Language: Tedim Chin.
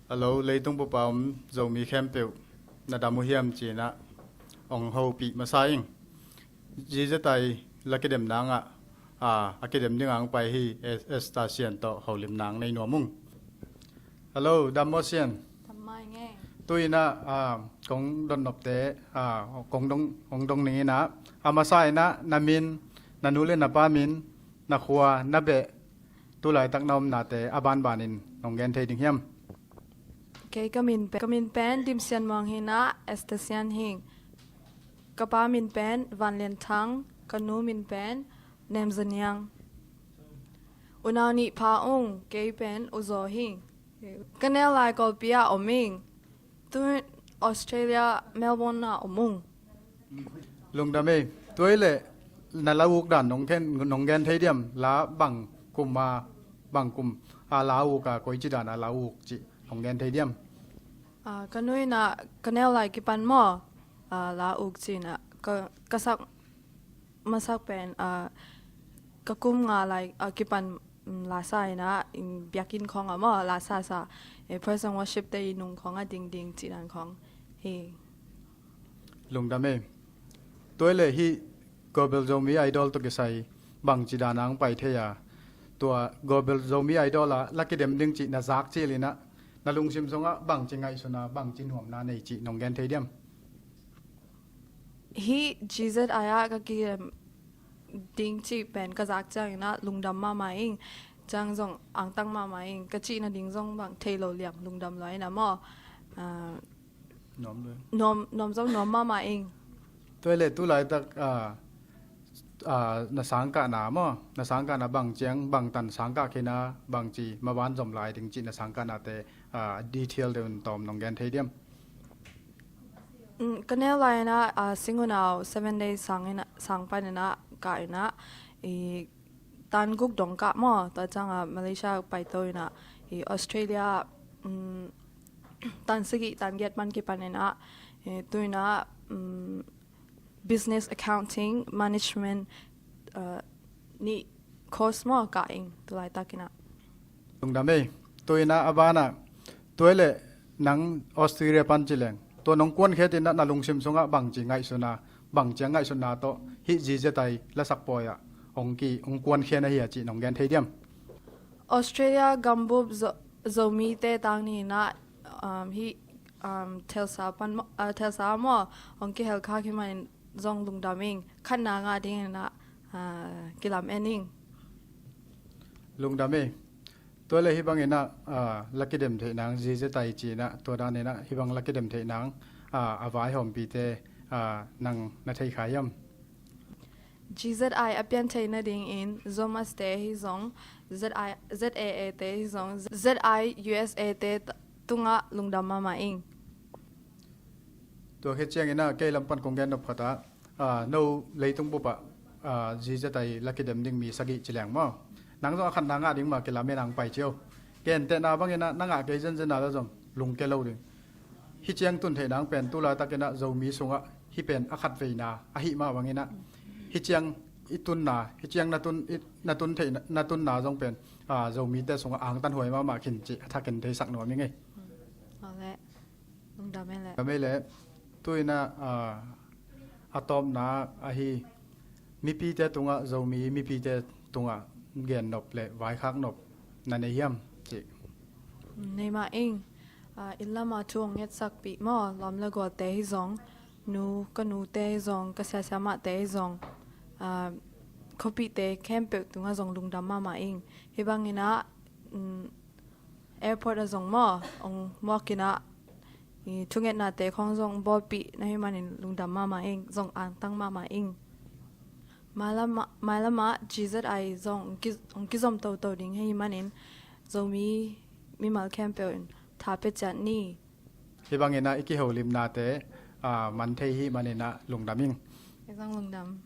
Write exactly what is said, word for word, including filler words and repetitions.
Hello, leitung bup a om Zomi khempeuh, na dam uh hiam ci-in ah hong hopih masa ing. Zizatai la kidem nangah, a, a kidem dingah hong pai hi, Es-, Esther Sian tawh holim nang nei nuam ung. Hello, dam maw Sian? Dam mah ing e. Tu-in ah, a, kong dotnopte, a, kong dong, kong dong ning in ah, a masa in ah, na min, na nu le na pa min, na khua, na beh, tu laitak na omnate a banbanin nong gen thei ding hiam? Kei ka min pen, ka min pen Dim Sian Muang hi in ah, Esther Sian hi ing. Ka pa min pen Van Lian Thang, ka nu min pen Nem Za Niang. Unau nih pha ung, kei pen U Zaw hi ing. Ka neu lai Kawlpi ah om ing. Tu Australia, Melbourne ah om ung. Lungdam ei. Tua hi leh na la uk dan nong gen, nong gen thei diam? La bang kum a, bang kum a la uk a, koici dan a la uk cih nong gen thei diam? A, ka nu in ah ka neu lai kipan maw, a, la uk ci-in ah ka, ka sak masak pen, a, ka kum nga lai, a, kipan, mm, la sa in ah, in biakinn khawng ah maw, la sa sa, e, praise and worship te i nung khawng ah ding ding cih dan khawng hi. Lungdam ei. Tua hi leh hih Global Zomi Idol tawh kisai bangci dan a hong pai thei a, tua Global Zomi Idol ah la kidem ding cih na zak cil in ah, na lungsim sungah bangci ngaihsun a, bangci nuamna nei cih nong gen thei diam? Hih G Z I ah ka kidem ding cih pen ka zak ciangin ah lungdam mahmah ing, ciang zong angtang mahmah ing, ka cih nading zong bang thei lo liang, lungdam lua in ah maw. Ah, nuam lua. Nuam, nuam zong nuam mahmah ing. Tua hi leh tu laitak, ah, ah, na sangkahna maw, na sangkahna bang ciang, bang tan sangkah khin a, bangci maban zom lai ding cih na sangkahnate, ah, detail deuh in tawm nong gen thei diam? Mm, ka neu lai in ah, ah, Sing Unau Seven Days sang in ah, sang pan in ah, kah in ah, i tan guk dong kah maw, tua ciang ah Malaysia paito in ah, i Australia, mm, tan sagih, tan giat pan kipan in ah, i tu in ah, mm, Business Accounting Management, uh, nih course maw kah ing tu laitak in ah. Lungdam ei. Tu in ah a banah, tua hi leh nang Australia pan ci leng, tua nong kuankhiat in ah na lungsim sungah bangci ngaihsun a, bangci a ngaihsunna tawh hih G Z I lasak pawi ah hong ki, hong kuankhiat na hi a cih nong gen thei diam? Australia gambup Zo-, Zomite tang ni in ah, um, hih, um, Tulsa pan maw, uh, Tulsa maw, hong kihel khak hi manin zong lungdam ing, khatna ngah ding in ah, ah, kilam en ing. Lungdam ei. Tua leh hih bang in ah, ah, la kidem theih nang, G Z I ci in ah, tua dan in ah hih bang la kidem theih nang, ah, a vaihawmpite, ah, nang na thei kha hiam? G Z I a pian theih nadingin Zomus te hi zong, Z I, Z A A te hi zong, Z I U S A te t-, tungah lungdam mahmah ing. Tua khit ciangin ah kei lam pan kong gen nop khat ah, ah, no leitung bup ah, ah, G Z I la kidem ding mi sagih ci leng maw, nang zong a khatna ngah ding mah kilam in ah hong pai cio. Gentehna bang in ah na ngah kei zenzen a la zong lungke lo ding. Hih ciang tun theih nang pen tu laitak in ah Zomi sungah hih pen a khatveina ahih mah bang in ah, hih ciang i tunna, hih ciang na tun, i, na tun theih na, na tunna zong pen, ah, Zomite sungah angtanhuai mahmah khin cih a thak in theisak nuam ing ei. Aw leh. Lungdam ei leh. Lungdam ei leh. Tu in ah, ah, a tawpna ahi, mipite tungah, Zomi mipite tungah gennop le vaikhak nop na nei hiam cih? Nei mah ing. Ah, inn lamah thu hong ngetsakpih maw, lawm le gualte hi zong, nu, ka nute hi zong, ka siasia mahte hi zong, ah, khuapihte khempeuh tungah zong lungdam mahmah ing. Hih bangin ah, mm, airport ah zong maw, hong muak in ah, i thungetnate khawng zong bawlpih na hih manin lungdam mahmah ing, zong angtang mahmah ing. Mailam ah, mailam ah G Z I zong hong ki, hong kizom toto ding hih manin Zomi mimal khempeuh in tha pia ciat ni. Hih bangin ah i kiholimnate, ah, man thei hih manin ah lungdam ing. Kei zong lungdam.